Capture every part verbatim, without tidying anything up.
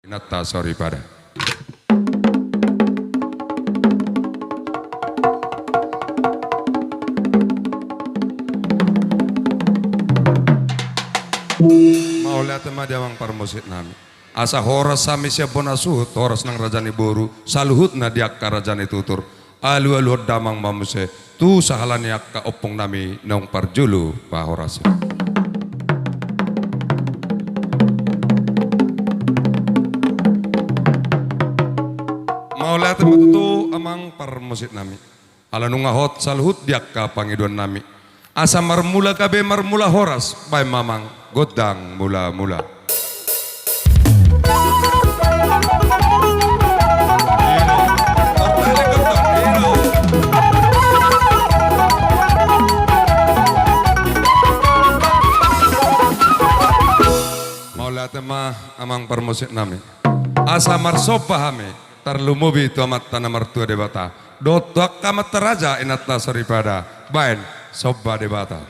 Inanta soripada. Mauliate ma di amang parmusik nami. Asa horas hami sian bona suhut, horas nang raja ni boru, saluhutna di angka raja ni tutur. Alualuhon damang ma muse tu sahala ni angka ompung nami naung parjolo, pahorasan. Mauliate ma tutu amang parmusik nami. Ala nunga hot saluhut di angka pangidoan nami. Asa marmula gabe marmula horas, baen ma amang gondang mula-mula. Mauliate ma amang parmusik nami. Asa marsomba hami, tarlumobi tu Amanta na martua Debata. Dohot tu angka amanta raja, inanta soripada, baen somba Debata.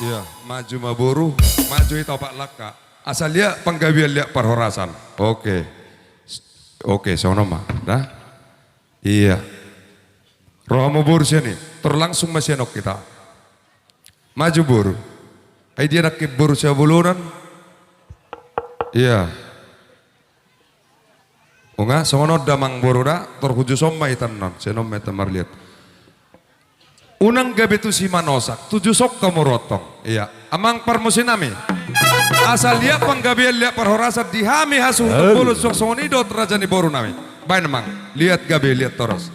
Iya, maju ma boru, maju hita opat langka. Asa liat panggabean liat parhorasan. Oke. Oke, songon on ma. Nah. Iya. Ro hamu boru sian i, tor langsung ma sian on hita. Maju boru. Ai dia nangkin boru sian bolon an. Iya. Unang songon on da amang boru da, tor hujus on ma hita annon, sian on ma hita marliat. Unang gabe tusi manosak, tu jus on hamu ro tong. Iya, amang parmusik nami. Asa liat panggabean liat parhorasan di hami hasuhuton bolon suang songon i dohot raja ni boru nami. Baen amang, liat gabe liat horas.